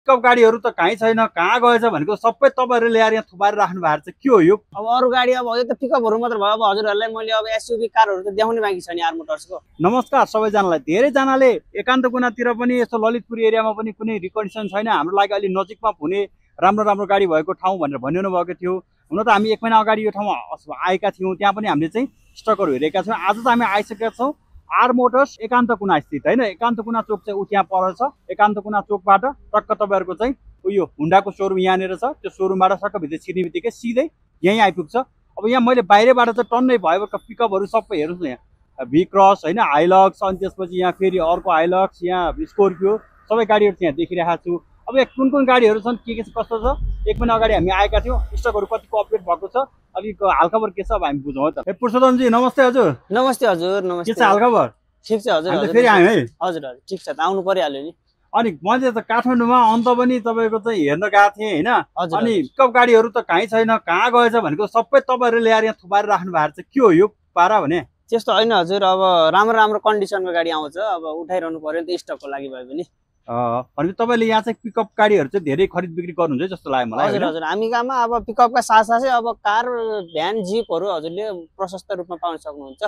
Pickup गाडीहरू त कहीँ छैन, कहाँ गएछ भनेको सबै तपाईँहरूले ल्याएर यहाँ थुपारेर राख्नु भएको छ। के हो यो? अब अरू गाडी अब यो त पिकअपहरू मात्र भयो। अब हजुरहरूलाई मैले अब एसयुभी कारहरू त देखाउनै बाँकी छ नि आर मोटर्सको। नमस्कार सबैजनालाई। धेरैजनाले एकान्त कुनातिर पनि यस्तो ललितपुर एरियामा पनि कुनै रिकन्डिसन छैन, हाम्रो लागि अलि नजिकमा हुने राम्रो राम्रो गाडी भएको ठाउँ भनेर भनिरहनु भएको थियो। हुन त हामी 1 महिना अगाडि यो ठाउँमा आएका थियौँ, त्यहाँ पनि हामीले चाहिँ स्टकहरू हेरेका छौँ। आज त हामी आइसकेका छौँ आर मोटर्स एकान्त कुना स्थित होइन। एकान्त कुना चोक चाहिँ ऊ त्यहाँ पर्छ। एकान्त कुना चोकबाट टक्क तपाईँहरूको चाहिँ उयो हुन्डाको सोरुम यहाँनिर छ। त्यो सोरुमबाट टक्क भित्र छिर्ने बित्तिकै सिधै यहीँ आइपुग्छ। अब यहाँ मैले बाहिरबाट चाहिँ टन्नै भएको पिकअपहरू सबै हेर्नुहोस् न, यहाँ भी क्रस होइन, हाइलक्स, अनि त्यसपछि यहाँ फेरि अर्को हाइलक्स, यहाँ स्कोर्पियो, सबै गाडीहरू चाहिँ यहाँ देखिरहेको छु। अब यहाँ कुन कुन गाडीहरू छन्, के कस्तो छ, 1 महिना अगाडि हामी आएका थियौँ, स्टकहरू कतिको अपडेट भएको छ, अलिक हालखबर के छ अब हामी बुझौँ है त। पुरुषोत्तमजी नमस्ते। हजुर नमस्ते। हजुर नमस्ते। के छ हालखबर? ठिक छ हजुर। फेरि आयौँ है। हजुर हजुर ठिक छ त, आउनु परिहाल्यो नि। अनि मैले त काठमाडौँमा अन्त पनि तपाईँको चाहिँ हेर्न गएको थिएँ होइन। अनि हजुर पिकअप गाडीहरू त कहीँ छैन, कहाँ गएछ भनेको सबै तपाईँहरूले ल्याएर यहाँ थुपारेर राख्नु भएको छ। के हो यो पारा भने? त्यस्तो होइन हजुर, अब राम्रो राम्रो कन्डिसनको गाडी आउँछ, अब उठाइरहनु पर्यो नि त स्टकको लागि भयो भने। भनेपछि तपाईँले यहाँ चाहिँ पिकअप गाडीहरू चाहिँ धेरै खरिद बिक्री गर्नुहुन्छ जस्तो लाग्यो मलाई। हजुर हजुर, हामी कहाँमा अब पिकअपका साथसाथै अब कार, भ्यान, जिपहरू हजुरले प्रशस्त रूपमा पाउन सक्नुहुन्छ।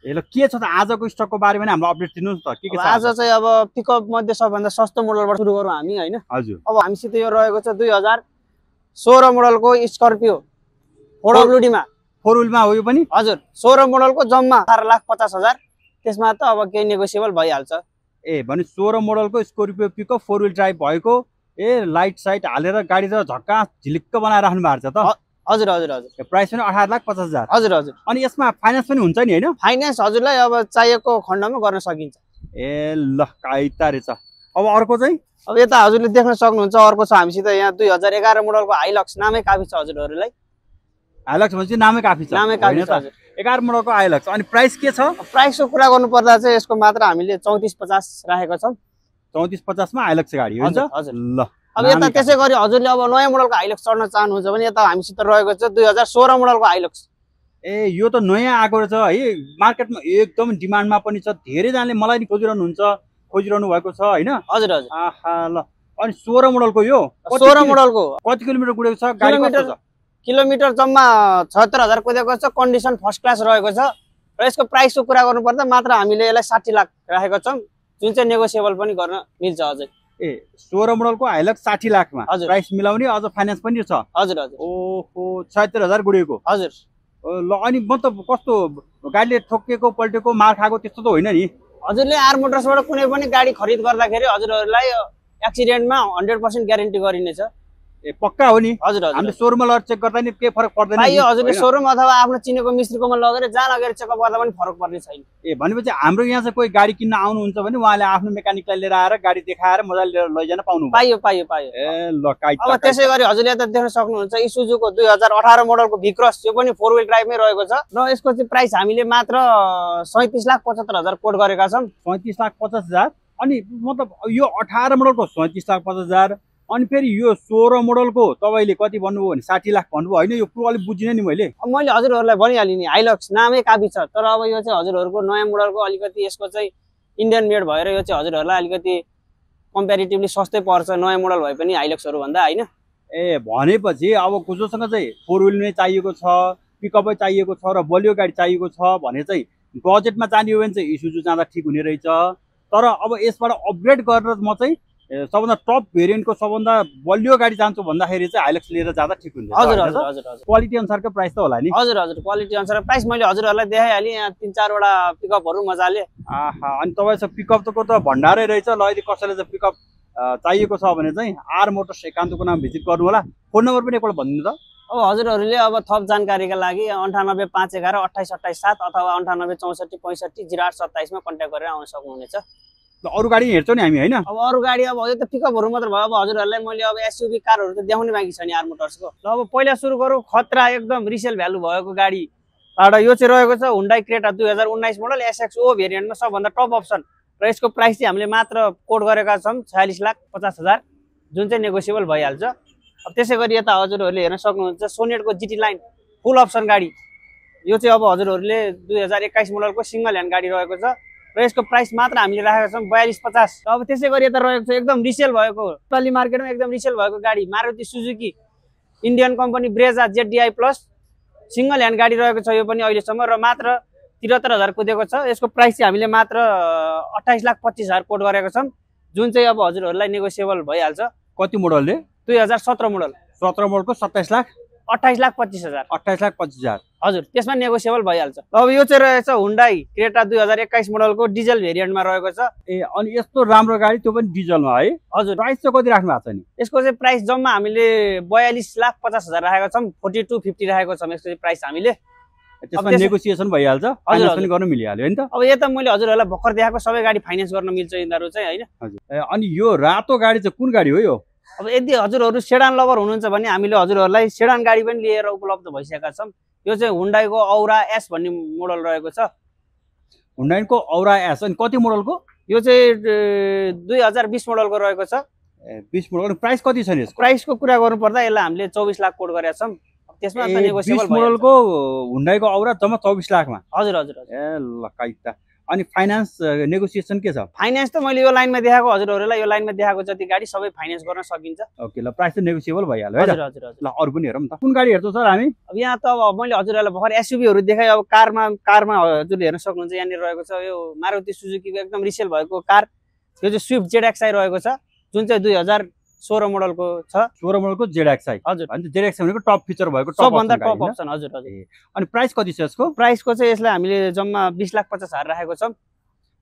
ए ल, के छ त आजको स्टकको बारेमा हाम्रो अपडेट दिनुहोस् त। के छ आज चाहिँ अब पिकअप मध्ये सबभन्दा सस्तो मोडलबाट सुरु गरौँ हामी होइन। हजुर। अब हामीसित यो रहेको छ 2016 मोडलको स्कर्पियो 4WD मा। 4 व्हिलमा हो यो पनि? हजुर, 16 मोडलको जम्मा 18,50,000। त्यसमा त अब केही नेगोसिएबल भइहाल्छ। ए भने 16 मोडलको स्कर्पियो पिकअप 4 व्हिल ड्राइभ भएको, ए लाइट साइट हालेर गाडी त झक्का झिलिक्क बनाएर राख्नु भएको छ त। हजुर हजुर हजुर। प्राइस पनि 18,50,000। हजुर हजुर। अनि यसमा फाइनेन्स पनि हुन्छ नि होइन? फाइनेन्स हजुरलाई अब चाहिएको खण्डमा गर्न सकिन्छ। ए ल, काइता रहेछ। अब अर्को चाहिँ अब यता हजुरले देख्न सक्नुहुन्छ, अर्को छ हामीसित यहाँ 2011 मोडलको हाइलक्स, नामै काफी छ हजुरहरूलाई। हाइलक्स भनेपछि नामै काफी छ। नामै काफी छ हजुर। 11 मोडलको हाइलक्स। अनि प्राइस के छ? प्राइसको कुरा गर्नु पर्दा चाहिँ यसको मात्र हामीले 34,50 राखेको छौँ। 34,50 मा हाइलक्स गाडी हुन्छ। हजुर। ल, अब यता त्यसै गरी हजुरले अब नयाँ मोडलको हाइलक्स चढ्न चाहनुहुन्छ भने यता हामीसित रहेको छ 2016 मोडलको हाइलक्स। ए यो त नयाँ आएको रहेछ है, मार्केटमा एकदम डिमान्डमा पनि छ, धेरैजनाले मलाई नि खोजिरहनु भएको छ होइन। हजुर हजुर। आहा ल, अनि 16 मोडलको यो 16 मोडलको कति किलोमिटर कुदेको छ गाडी? कस्तो छ? किलोमिटर जम्मा 76,000 कुदेको छ। कन्डिसन फर्स्ट क्लास रहेको छ र यसको प्राइसको कुरा गर्नु पर्दा मात्र हामीले यसलाई 60 लाख राखेको छौँ, जुन चाहिँ नेगोसिएबल पनि गर्न मिल्छ अझै। ए 16 मोडलको हाइलक्स 60 लाखमा प्राइस मिलाउने, अझ फाइनेन्स पनि छ। हजुर हजुर। ओहो, 76,000 गुडेको। हजुर। ल, अनि मतलब कस्तो गाडीले ठोकिएको पल्टेको मार खाएको त्यस्तो त होइन नि? हजुरले आर मोटर्सबाट कुनै पनि गाडी खरिद गर्दाखेरि हजुरहरूलाई एक्सिडेन्टमा 100% ग्यारेन्टी गरिनेछ। ए पक्का हो नि? हजुर हजुर। हामीले सोरुममा लगेर चेक गर्दा नि केही फरक पर्दैन नि? हजुरले सोरुम अथवा आफ्नो चिनेको मिस्त्रीकोमा लगेर जहाँ लगेर चेकअप गर्दा पनि फरक पर्ने छैन। ए भनेपछि हाम्रो यहाँ चाहिँ कोही गाडी किन्न आउनुहुन्छ भने उहाँले आफ्नो मेकानिकलाई लिएर आएर गाडी देखाएर मजाले लिएर लैजान पाउनु? पाइयो पाइयो पाइयो। ए ल, काइता। अब त्यसै गरी हजुरले यता देख्न सक्नुहुन्छ इसुजुको 2018 मोडलको भी क्रस, यो पनि 4 व्हिल ड्राइभमै रहेको छ र यसको चाहिँ प्राइस हामीले मात्र 37,75,000 कोट गरेका छौँ। 37,50,000। अनि मतलब यो 18 मोडलको 37,50,000, अनि फेरि यो 16 मोडलको तपाईँले कति भन्नुभयो भने 60 लाख भन्नुभयो होइन? यो कुरो अलिक बुझिनँ नि मैले। मैले हजुरहरूलाई भनिहालेँ नि, हाइलक्स नामै काफी छ, तर अब यो चाहिँ हजुरहरूको नयाँ मोडलको अलिकति यसको चाहिँ इन्डियन मेड भएर यो चाहिँ हजुरहरूलाई अलिकति कम्पेरिटिभली सस्तै पर्छ नयाँ मोडल भए पनि हाइलक्सहरू भन्दा होइन। ए भनेपछि अब जोसँग चाहिँ 4 व्हिल नै चाहिएको छ, पिकअपै चाहिएको छ र बलियो गाडी चाहिएको छ भने चाहिँ बजेटमा जाने हो भने चाहिँ इसुजु जाँदा ठिक हुने रहेछ। तर अब यसबाट अपग्रेड गरेर म चाहिँ सबभन्दा टप भेरिएन्टको सबभन्दा बलियो गाडी जान्छु भन्दाखेरि चाहिँ हाइलक्स लिएर जाँदा ठिक हुन्छ। हजुर हजुर हजुर। क्वालिटी अनुसारको प्राइस त होला नि? हजुर हजुर, क्वालिटी अनुसार प्राइस मैले हजुरहरूलाई देखाइहालेँ। यहाँ 3-4 वटा पिकअपहरू मजाले। आहा, अनि तपाईँसँग पिकअपको त भण्डारै रहेछ। ल, यदि कसैले चाहिँ पिकअप चाहिएको छ भने चाहिँ आर मोटर्स एकान्तको नाम भिजिट गर्नु होला। फोन नम्बर पनि एकपल्ट भनिदिनु त। अब हजुरहरूले अब थप जानकारीका लागि 985111 2827 अथवा 986465 0827 मा कन्ट्याक्ट गरेर आउन सक्नुहुनेछ। अरू गाडी हेर्छौँ नि हामी होइन? अब अरू गाडी अब यो त पिकअपहरू मात्र भयो। अब हजुरहरूलाई मैले अब एसयुभी कारहरू त देखाउनै बाँकी छ नि आर मोटर्सको। ल अब पहिला सुरु गरौँ खतरा एकदम रिसेल भ्यालु भएको गाडीबाट। यो चाहिँ रहेको छ हुन्डाई क्रेटा 2019 मोडल एसएक्सओ भेरिएन्टमा सबभन्दा टप अप्सन र यसको प्राइस चाहिँ हामीले मात्र कोट गरेका छौँ 46,50,000, जुन चाहिँ नेगोसिएबल भइहाल्छ। अब त्यसै गरी यता हजुरहरूले हेर्न सक्नुहुन्छ सोनेटको जिटी लाइन फुल अप्सन गाडी। यो चाहिँ अब हजुरहरूले 2021 मोडलको सिंगल ह्यान्ड गाडी रहेको छ र यसको प्राइस मात्र हामीले राखेका छौँ 4250। अब त्यसै गरी यता रहेको छ एकदम रिसेल भएको नेपाली मार्केटमा एकदम रिसेल भएको गाडी Maruti Suzuki Indian company Brezza ZDI plus single hand गाडी रहेको छ यो पनि अहिलेसम्म र मात्र 73,000 कुदेको छ। यसको प्राइस चाहिँ हामीले मात्र 28,25,000 कोट गरेका छौँ, जुन चाहिँ अब हजुरहरूलाई नेगोसिएबल भइहाल्छ। कति मोडलले? 2017 मोडल। 17 मोडलको 28,25,000। 28,25,000 हजुर, त्यसमा नेगोसिएबल भइहाल्छ। अब यो चाहिँ रहेछ हुन्डाई क्रेटा 2021 मोडलको डिजल भेरिएन्टमा रहेको छ। ए अनि यस्तो राम्रो गाडी त्यो पनि डिजलमा है? हजुर। प्राइस चाहिँ कति राख्नु भएको छ नि? यसको चाहिँ प्राइस जम्मा हामीले 42,50,000 राखेका छौँ, 42,50 राखेको छौँ यसको चाहिँ प्राइस हामीले। त्यसमा नेगोसिएसन भइहाल्छ, फाइनान्स पनि गर्न मिलिहाल्यो हैन त? अब यता मैले हजुरहरूलाई भर्खर देखाएको सबै गाडी फाइनान्स गर्न मिल्छ यिनीहरू चाहिँ हैन। हजुर। अनि यो रातो गाडी चाहिँ कुन गाडी हो यो? अब यदि हजुरहरू सेडान लभर हुनुहुन्छ भने हामीले हजुरहरूलाई सेडान गाडी पनि लिएर उपलब्ध भइसकेका छौँ। यो चाहिँ हुन्डाईको औरा एस भन्ने मोडल रहेको छ। हुन्डाईको औरा एस अनि कति मोडलको? यो चाहिँ 2020 मोडलको रहेको छ। 20 मोडल। प्राइस कति छ नि यसको? प्राइसको कुरा गर्नु पर्दा यसलाई हामीले 24 लाख कोट गरेका छौँ। त्यसमा त नेगोसिएबल 20 मोडलको हुन्डाईको औरा जम्मा 24 लाखमा। हजुर हजुर। ए ल काइता। अनि फाइनान्स नेगोसिएसन के छ? फाइनान्स त मैले यो लाइनमा देखाएको हजुरहरूलाई यो लाइनमा देखाएको जति गाडी सबै फाइनान्स गर्न सकिन्छ। ओके ल, प्राइस त नेगोसिएबल भइहाल्यो है? हजुर हजुर हजुर। ल अरु पनि हेरौँ त। कुन गाडी हेर्छौ सर हामी? अब यहाँ त अब मैले हजुरहरूलाई भर्खर एसयुभीहरू देखाएँ। अब कारमा हजुरले हेर्न सक्नुहुन्छ यहाँनिर रहेको छ यो मारुति सुजुकीको एकदम रिसेल भएको कार। यो चाहिँ स्विफ्ट ZXi रहेको छ, जुन चाहिँ 2016 मोडलको छ। 16 मोडलको ZXi। हजुर। अनि ZXi भनेको टप फिचर भएको सबभन्दा टप अप्सन। हजुर हजुर। अनि प्राइस कति छ यसको? प्राइसको चाहिँ यसलाई हामीले जम्मा 20,50,000 राखेको छौँ,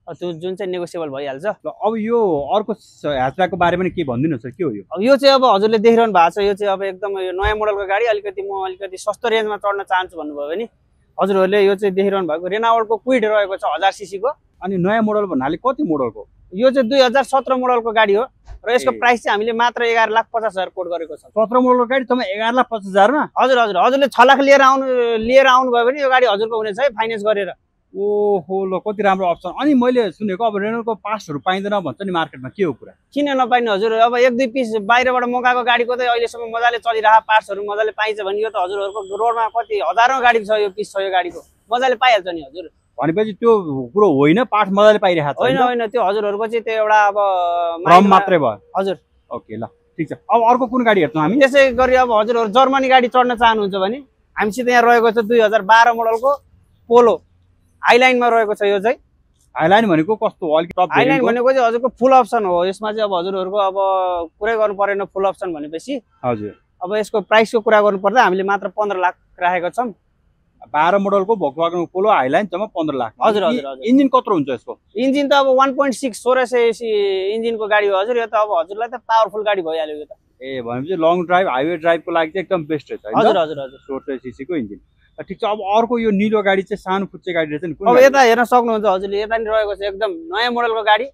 त्यो जुन चाहिँ नेगोसिएबल भइहाल्छ। ल अब यो अर्को ह्याचब्याकको बारेमा के भनिदिनु सर, के हो यो? अब यो चाहिँ अब हजुरले देखिरहनु भएको छ, यो चाहिँ अब एकदम यो नयाँ मोडलको गाडी। अलिकति सस्तो रेन्जमा चढ्न चाहन्छु भन्नुभयो भने हजुरहरूले यो चाहिँ देखिरहनु भएको रेनावल्टको क्विड रहेको छ 1000 सीसी को। अनि नयाँ मोडल भन्नाले कति मोडलको? यो चाहिँ 2017 मोडलको गाडी हो र यसको प्राइस चाहिँ हामीले मात्र 11,50,000 कोट गरेको छ। 17 मोडलको गाडी तपाईँ 11,50,000 मा? हजुर हजुर। हजुरले 6 लाख लिएर आउनुभयो भने यो गाडी हजुरको हुनेछ है फाइनान्स गरेर। ओहो ल, कति राम्रो अप्सन। अनि मैले सुनेको अब रेनोल्टको पार्ट्सहरू पाइँदैन भन्छ नि मार्केटमा, के हो कुरा? किन नपाइने हजुर? अब 1-2 पिस बाहिरबाट मगाएको गाडीको त अहिलेसम्म मजाले चलिरहेको पार्ट्सहरू मजाले पाइन्छ भने यो त हजुरहरूको रोडमा कति हजारौँ गाडी छ, यो पिस छ यो गाडीको मजाले पाइहाल्छ नि हजुर। भनेपछि त्यो कुरो होइन, पार्ट्स मजाले पाइरहेको छ? होइन होइन, त्यो हजुरहरूको चाहिँ त्यो एउटा अब भ्रम मात्रै भयो। हजुर। ओके ल ठिक छ। अब अर्को कुन गाडी हेर्छौँ हामी? त्यसै गरी अब हजुरहरू जर्मनी गाडी चढ्न चाहनुहुन्छ भने हामीसित यहाँ रहेको छ 2012 मोडलको पोलो हाइलाइनमा रहेको छ। यो चाहिँ हाइलाइन भनेको कस्तो हो? अलिकति टप हाइलाइन भनेको चाहिँ हजुरको फुल अप्सन हो। यसमा चाहिँ अब हजुरहरूको अब कुरै गर्नु परेन फुल अप्सन भनेपछि। हजुर। अब यसको प्राइसको कुरा गर्नु पर्दा हामीले मात्र 15 लाख राखेको छौँ। 12 मोडलको भोक्सवागन पोलो हाइलाइन जम्मा 15 लाख। हजुर हजुर हजुर। इन्जिन कत्रो हुन्छ यसको? इन्जिन त अब 1.6 1600 इन्जिनको गाडी हो हजुर। यो त अब हजुरलाई त पावरफुल गाडी भइहाल्यो यो त। ए भनेपछि लङ ड्राइभ हाइवे ड्राइभको लागि चाहिँ एकदम बेस्ट रहेछ हैन? हजुर हजुर हजुर। 1600 सीसी को इन्जिन। ठिक छ। अब अर्को यो निलो गाडी चाहिँ सानो फुच्चे गाडी रहेछ नि, कुन? अब यता हेर्न सक्नुहुन्छ हजुरले, यता नि रहेको छ एकदम नयाँ मोडलको गाडी,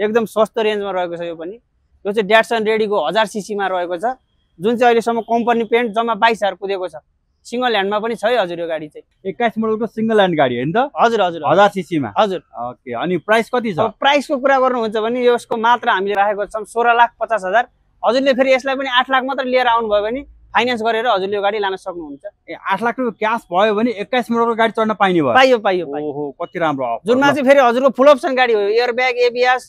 एकदम सस्तो रेन्जमा रहेको छ यो पनि। यो चाहिँ ड्याटसन रेडीको 1000 सीसी मा रहेको छ, जुन चाहिँ अहिलेसम्म कम्पनी पेन्ट जम्मा 22,000 कुदेको छ। सिंगल ह्यान्डमा पनि छ है हजुर यो गाडी चाहिँ। 21 मोडलको सिंगल ह्यान्ड गाडी हैन त? हजुर हजुर। 1000 सीसी मा। हजुर। ओके। अनि प्राइस कति छ? प्राइसको कुरा गर्नुहुन्छ भने यसको मात्र हामीले राखेको छौँ 16,50,000। हजुरले फेरि यसलाई पनि 8 लाख मात्र लिएर आउनुभयो भने फाइनान्स गरेर हजुरले यो गाडी लान सक्नुहुन्छ। ए 8 लाख रुपैयाँ क्याश भयो भने 21 मोडलको गाडी चढ्न पाइने भयो? पाइयो पाइयो। ओहो कति राम्रो अफर। जुनमा चाहिँ फेरि हजुरको फुल अप्सन गाडी हो, एयर ब्याग एबिएस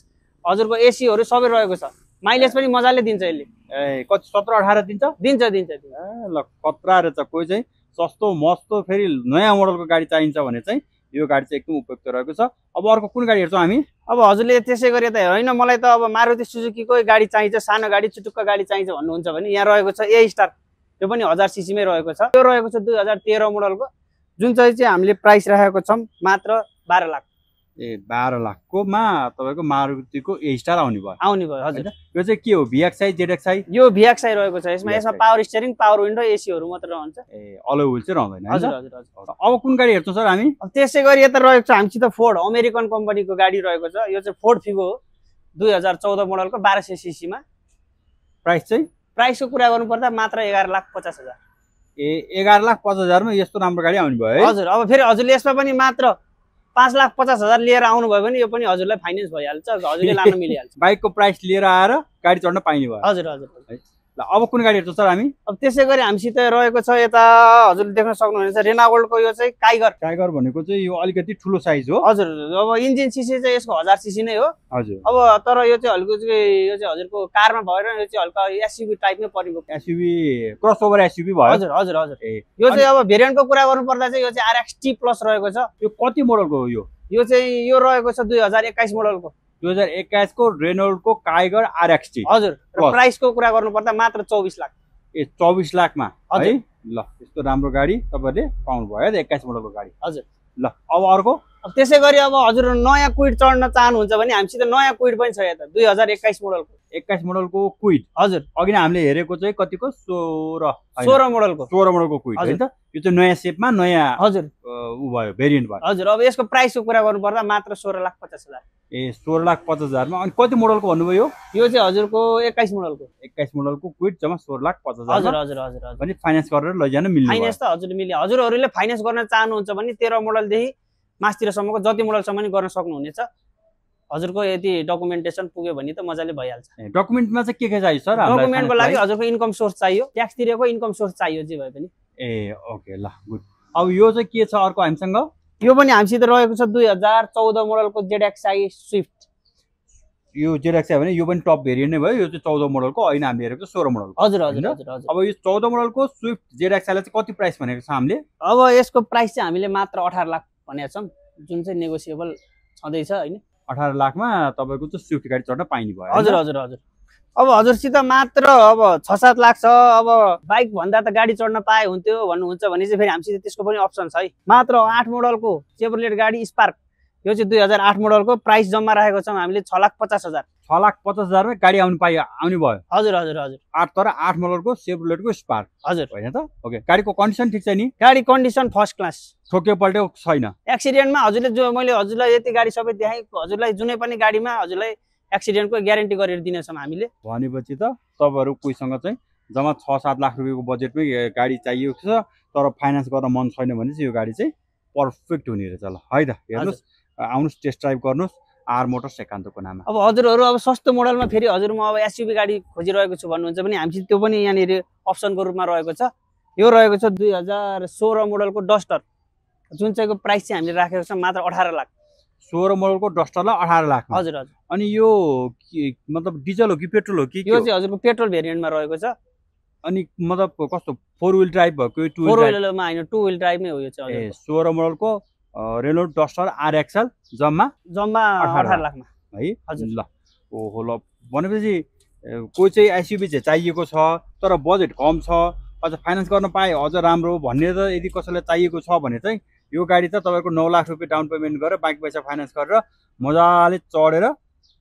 हजुरको एसीहरू सबै रहेको छ। माइलेज पनि मजाले दिन्छ यसले। ए कति 17-18 दिन्छ? दिन्छ दिन्छ। ए ल खतरा रहेछ। कोही चाहिँ सस्तो मस्तो फेरि नयाँ मोडलको गाडी चाहिन्छ भने चाहिँ यो गाडी चाहिँ एकदम उपयुक्त रहेको छ। अब अर्को कुन गाडी हेर्छौँ हामी? अब हजुरले त्यसै गरी त होइन मलाई त अब मारुति सुजुकीकै गाडी चाहिन्छ, सानो गाडी चुटुक्क गाडी चाहिन्छ भन्नुहुन्छ भने यहाँ रहेको छ ए स्टार। यो पनि 1000 सीसी मै रहेको छ। यो रहेको छ 2013 मोडलको, जुन चाहिँ हामीले प्राइस राखेको छौँ मात्र 12 लाख। ए 12 लाखकोमा तपाईँको मारुतिको ए स्टार आउने भयो? आउने भयो हजुर। यो चाहिँ के हो? VXi ZXi? यो VXi रहेको छ। यसमा पावर स्टियरिङ, पावर विन्डो, एसीहरू मात्र रहन्छ। ए अलग व्हील चाहिँ रहँदैन? हजुर हजुर हजुर। अब कुन गाडी हेर्छौँ सर हामी? त्यसै गरी यता रहेको छ हामीसित फोर्ड अमेरिकन कम्पनीको गाडी रहेको छ। यो चाहिँ फोर्ड फिगो हो 2014 मोडलको 1200 सीसी मा। प्राइस चाहिँ? प्राइसको कुरा गर्नु पर्दा मात्र 11,50,000। ए 11,50,000 मा यस्तो राम्रो गाडी आउने भयो है? हजुर। अब फेरि हजुरले यसमा पनि मात्र 5,50,000 लिएर आउनुभयो भने यो पनि हजुरलाई फाइनान्स भइहाल्छ, हजुरले लान मिलिहाल्छ। बाइकको प्राइस लिएर आएर गाडी चढ्न पाइने भयो? हजुर हजुर। ल अब कुन गाडी हेर्छौँ सर हामी? अब त्यसै गरी हामीसित रहेको छ यता हजुरले देख्न सक्नुहुनेछ रेनागोल्डको यो चाहिँ टाइगर। टाइगर भनेको चाहिँ यो अलिकति ठुलो साइज हो। हजुर अब इन्जिन सिसी चाहिँ यसको 1000 सीसी नै हो। हजुर। अब तर यो चाहिँ हल्को चाहिँ यो चाहिँ हजुरको कारमा भएर यो चाहिँ हल्का एसयुभी टाइपमै परेको। एसयुभी क्रसओभर एसयुभी भयो। हजुर हजुर हजुर। यो चाहिँ अब भेरिएन्टको कुरा गर्नु पर्दा चाहिँ यो चाहिँ RXT प्लस रहेको छ। यो कति मोडलको हो यो? यो चाहिँ यो रहेको छ 2021 मोडलको। 2021 को रेनोल्डको टाइगर RXT। हजुर। र प्राइसको कुरा गर्नु पर्दा मात्र 24 लाख। 24 लाखमा है। ल यस्तो राम्रो गाडी तपाईहरुले पाउनु भयो 21 मोडलको गाडी। हजुर। ल अब अर्को? अब त्यसै गरी अब हजुर नयाँ क्विड चढ्न चाहनुहुन्छ भने हामीसित नयाँ क्विड पनि छ यता 2021 मोडलको। 21 मोडलको क्विड। हजुर। अघि नै हामीले हेरेको चाहिँ कतिको 16 मोडलको। 16 मोडलको क्विड है त। यो चाहिँ नयाँ सेपमा नयाँ हजुर उ भयो भेरिएन्ट भयो। हजुर। अब यसको प्राइसको कुरा गर्नु पर्दा मात्र 16,50,000। ए 16,50,000 मा। अनि कति मोडलको भन्नुभयो? यो चाहिँ हजुरको 21 मोडलको। 21 मोडलको क्विड जम्मा 16,50,000। हजुर हजुर हजुर हजुर। भने फाइनान्स गरेर लैजान मिल्ने। फाइनान्स त हजुर मिल्ने। हजुरहरूले फाइनान्स गर्न चाहनुहुन्छ भने 13 मोडलदेखि मास्तिरसम्मको जति मोडलसम्म नि गर्न सक्नुहुनेछ। हजुरको यदि डकुमेन्टेसन पुग्यो भने त मजाले भइहाल्छ। डकुमेन्टमा चाहिँ के चाहियो सर? डकुमेन्टको लागि हजुरको इन्कम सोर्स चाहियो, ट्याक्स तिरेको इन्कम सोर्स चाहियो जे भए पनि। ए ओके ल गुड। अब यो चाहिँ के छ अर्को हामीसँग? यो पनि हामीसित रहेको छ 2014 मोडलको ZXi स्विफ्ट। यो ZXi भने यो पनि टप भेरिएन्ट नै भयो। यो चाहिँ 14 मोडलको होइन, हामीले हेरेको 16 मोडलको। हजुर हजुर हजुर हजुर। अब यो 14 मोडलको स्विफ्ट ZXi लाई चाहिँ कति प्राइस भनेको छ हामीले? अब यसको प्राइस चाहिँ हामीले मात्र 18 लाख भनेका छौं, जुन चाहिँ नेगोसिएबल छँदैछ हैन। 18 लाखमा तपाईको चाहिँ स्विफ्ट गाडी चढ्न पाइने भयो। हजुर हजुर हजुर। अब हजुरसित मात्र अब 6-7 लाख छ, अब बाइक भन्दा त गाडी चढ्न पाए हुन्थ्यो भन्नुहुन्छ भने चाहिँ फेरि हामीसित त्यसको पनि अप्सन छ है। मात्र 8 मोडलको चेभरोलेट गाडी स्पार्क, यो चाहिँ 2008 मोडलको प्राइस जम्मा राखेको छौं हामीले 6,50,000। 6,50,000 मा गाडी आउने भयो। हजुर हजुर हजुर। 8 मोडलको चेभरोलेटको स्पार्क। हजुर हैन त? ओके। गाडीको कन्डिसन ठीक छ नि? गाडी कन्डिसन फर्स्ट क्लास। ठोके पल्टेको छैन। एक्सिडेन्टमा हजुरले जो मैले हजुरलाई यति गाडी सबै देखाएँ, हजुरलाई जुनै पनि गाडीमा हजुरलाई एक्सिडेन्टको ग्यारेन्टी गरेर दिनेछौँ हामीले। भनेपछि त तपाईहरु कोहीसँग चाहिँ जम्मा 6-7 लाख रुपैयाँको बजेटमै गाडी चाहिएको छ तर फाइनान्स गर्न मन छैन भने चाहिँ यो गाडी चाहिँ पर्फेक्ट हुने रहेछ। ल है त हेर्नुस्, आउनुस्, टेस्ट ड्राइभ गर्नुस् आर मोटर्स एकान्तको नाममा। अब हजुरहरू अब सस्तो मोडलमा फेरि हजुर म अब एसयुभी गाडी खोजिरहेको छु भन्नुहुन्छ भने हामीसित त्यो पनि यहाँनिर अप्सनको रूपमा रहेको छ। यो रहेको छ 2016 मोडलको डस्टर, जुन चाहिँको प्राइस चाहिँ हामीले राखेको छ मात्र 18 लाख। 16 मोडलको डस्टरलाई 18 लाख। हजुर हजुर। अनि यो मतलब डिजल हो कि पेट्रोल हो कि? यो चाहिँ हजुरको पेट्रोल भेरिएन्टमा रहेको छ। अनि मतलब कस्तो 4 व्हील ड्राइभ भएको? 2 व्हीलमा हैन, 2 व्हील ड्राइभमै हो यो चाहिँ। ए 16 मोडलको रेनोल्ड डस्टर RXL जम्मा 18 लाखमा है। हजुर। ल ओहो ल भनेपछि कोही चाहिँ एसयुभी चाहिँ चाहिएको छ तर बजेट कम छ, अझ फाइनान्स गर्न पाए अझ राम्रो भन्ने त यदि कसैलाई चाहिएको छ भने चाहिँ यो गाडी त तपाईको 9 लाख रुपैयाँ डाउन पेमेन्ट गरेर बाइक पैसा फाइनान्स गरेर मजाले चढेर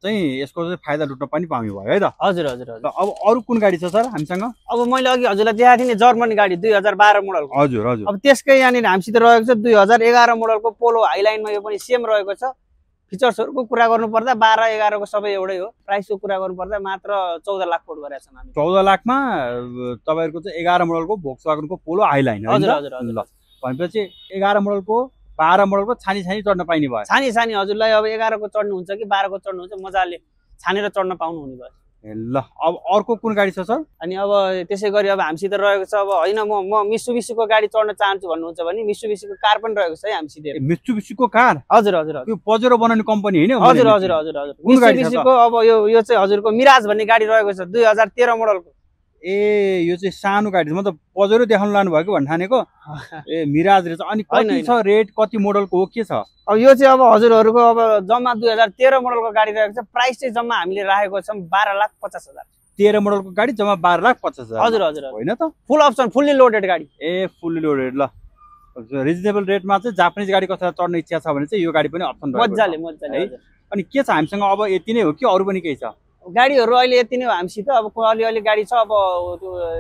चाहिँ यसको चाहिँ फाइदा लुट्न पनि पाउने भयो है त? हजुर हजुर हजुर। अब अरु कुन गाडी छ सर हामीसँग? अब मैले अघि हजुरलाई देखाएको थिएँ नि जर्मनी गाडी 2012 मोडलको। हजुर हजुर। अब त्यसकै यहाँनिर हामीसित रहेको छ 2011 मोडलको पोलो हाइलाइनमा, यो पनि सेम रहेको छ। फिचर्सहरुको कुरा गर्नु पर्दा 12-11 को सबै एउटै हो। प्राइसको कुरा गर्नु पर्दा मात्र 14 लाख कोट गरेका छौं हामी। 14 लाखमा तपाईहरुको चाहिँ 11 मोडलको भोक्सवागनको पोलो हाइलाइन हो। हजुर हजुर हजुर। ल भनेपछि 11 मोडलको 12 मोडलको छानी चढ्न पाइने भयो। छानी हजुरलाई अब 11 को चढ्नुहुन्छ कि 12 को चढ्नुहुन्छ मजाले छानेर चढ्न पाउनु हुने भयो। ल अब अर्को कुन गाडी छ सर? अनि अब त्यसै गरी अब हामीसित रहेको छ अब हैन म मित्सुबिसीको गाडी चढ्न चाहन्छु भन्नुहुन्छ भने मित्सुबिसीको कार पनि रहेको छ है हामीसित। मित्सुबिसीको कार? हजुर हजुर हजुर। यो पजेरो बनाउने कम्पनी हैन? हजुर हजुर हजुर हजुर। मित्सुबिसीको अब यो चाहिँ हजुरको मिराज भन्ने गाडी रहेको छ 2013 मोडलको। ए यो चाहिँ सानो गाडी मतलब पजेरो देखाउन लानु भएको भन्न ठानेको? ए मिराज रहेछ। अनि कति छ रेट, कति मोडलको हो, के छ? अब यो चाहिँ अब हजुरहरूको अब जम्मा 2013 मोडलको गाडी रहेको छ। प्राइस चाहिँ जम्मा हामीले राखेको छौं 12,50,000। 13 मोडलको गाडी जम्मा 12,50,000। हजुर हजुर होइन त? फुल अप्सन, फुल्ली लोडेड गाडी। ए फुल्ली लोडेड। ल रिजनेबल रेटमा चाहिँ जापानिज गाडी कसैलाई चढ्न इच्छा छ भने चाहिँ यो गाडी पनि अप्सन रहेको छ। मज्जाले मज्जाले। अनि के छ हामीसँग अब यति नै हो कि अरु पनि केही छ? गाडीहरु अहिले यति नै हो हामीसित। अब अलि गाडी छ, अब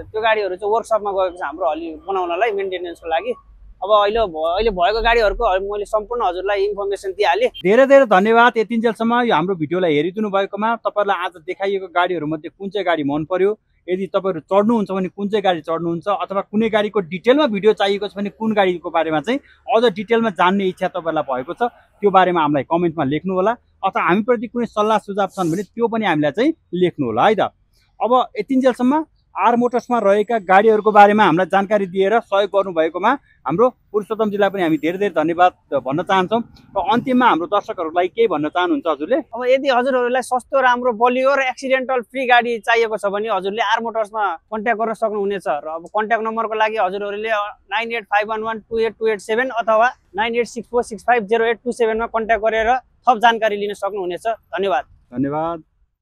त्यो गाडीहरु चाहिँ वर्कसपमा गएको छ हाम्रो अलि बनाउनलाई, मेन्टेनेन्सको लागि। अब अहिले भएको गाडीहरुको मैले सम्पूर्ण हजुरलाई इन्फर्मेसन दिइहालेँ। धेरै धेरै धन्यवाद यतिन्जेलसम्म यो हाम्रो भिडियोलाई हेरिदिनु भएकोमा। तपाईहरुलाई आज देखाइएको गाडीहरु मध्ये कुन चाहिँ गाडी मन पर्यो, यदि तपाईहरु चढ्नुहुन्छ भने कुन चाहिँ गाडी चढ्नुहुन्छ, अथवा कुनै गाडीको डिटेलमा भिडियो चाहिएको छ भने कुन गाडीको बारेमा चाहिँ अझ डिटेलमा जान्ने इच्छा तपाईहरुलाई भएको छ त्यो बारेमा हामीलाई कमेन्टमा लेख्नु होला, अथवा हामीप्रति कुनै सल्लाह सुझाव छन् भने त्यो पनि हामीलाई चाहिँ लेख्नु होला है त। अब यतिन्जेलसम्म आर मोटर्समा रहेका गाडीहरूको बारेमा हामीलाई जानकारी दिएर सहयोग गर्नुभएकोमा हाम्रो पुरुषोत्तम जिल्ला पनि हामी धेरै धेरै धन्यवाद भन्न चाहन्छौँ। र अन्तिममा हाम्रो दर्शकहरूलाई केही भन्न चाहनुहुन्छ हजुरले? अब यदि हजुरहरूलाई सस्तो राम्रो बलियो र एक्सिडेन्टल फ्री गाडी चाहिएको छ भने हजुरले आर मोटर्समा कन्ट्याक्ट गर्न सक्नुहुनेछ। र अब कन्ट्याक्ट नम्बरको लागि हजुरहरूले 9851128287 अथवा 9864650827 मा कन्ट्याक्ट गरेर थप जानकारी लिन सक्नुहुनेछ। धन्यवाद। धन्यवाद।